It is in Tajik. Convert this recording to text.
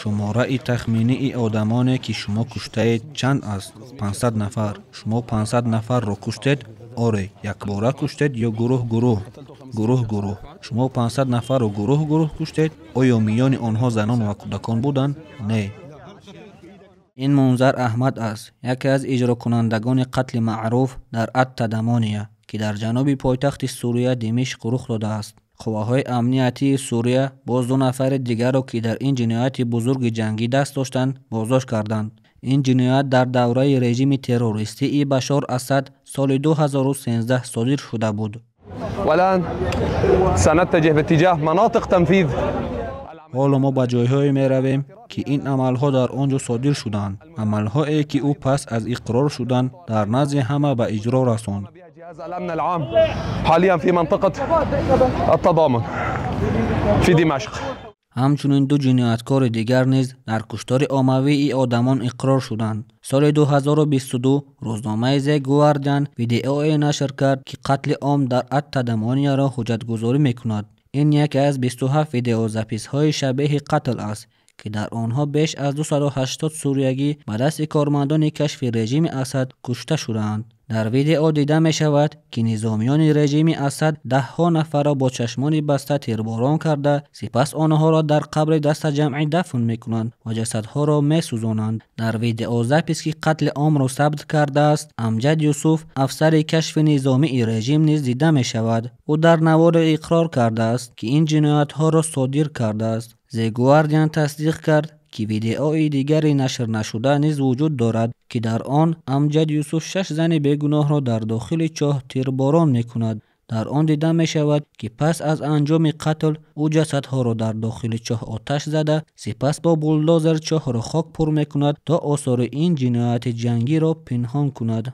Шумораи тахминии одамоне, ки шумо куштаед, чанд аст? 500 нафар. Шумо 500 нафарро куштед? Оре, якбора куштед ё гурӯҳ гурӯҳ? Гурӯҳ гурӯҳ. Шумо 500 нафарро гурӯҳ гурӯҳ куштед? Оё миёни онҳо занон ва кӯдакон буданд? Не. Ин Мунзар Аҳмад аст, яке аз иҷрокунандагони қатли маъруф дар Ат-Тадамония, ки дар ҷануби пойтахти Сурия Димишқ рух додааст. Қувваҳои амниятии Сурия боз ду нафари дигарро, ки дар ин ҷинояти бузурги ҷангӣ даст доштанд, боздошт карданд. Ин ҷиноят дар давраи режими террористии Башор Асад соли 2013 содир шуда буд. Ҳоло мо ба ҷойҳое меравем, ки ин амалҳо дар он ҷо содир шуданд, амалҳое, ки ӯ пас аз иқрор шудан дар назди ҳама ба иҷро расонд. Ҳамчунин ду ҷинояткори дигар низ дар куштори оммавии одамон иқрор шуданд. Соли 2022 рӯзномаи The Guardian видеое нашр кард, ки қатли ом дар Ат-Тадамонияро ҳуҷҷатгузорӣ мекунад. Ин яке аз 27 видеозаписҳои шабеҳи қатл аст, ки дар онҳо беш аз 280 суриягӣ ба дасти кормандони кашфи режими Асад кушта шудаанд. Дар видео дида мешавад, ки низомиёни режими Асад даҳҳо нафарро бо чашмони баста тирборон карда, сипас онҳоро дар қабри дастаҷамъӣ дафн мекунанд ва ҷасадҳоро месӯзонанд. Дар видеозапис, ки қатли омро сабт кардааст, Амҷад Юсуф, афсари кашфи низомии режим, низ дида мешавад. Ӯ дар наворе иқрор кардааст, ки ин ҷиноятҳоро содир кардааст. The Guardian тасдиқ кард, ки видеои дигари нашрнашуда низ вуҷуд дорад, ки дар он Амҷад Юсуф шаш зани бегуноҳро дар дохили чоҳ тирборон мекунад. Дар он дида мешавад, ки пас аз анҷоми қатл ӯ ҷасадҳоро дар дохили чоҳ оташ зада, сипас бо булдозер чоҳро хок пур мекунад, то осори ин ҷинояти ҷангиро пинҳон кунад.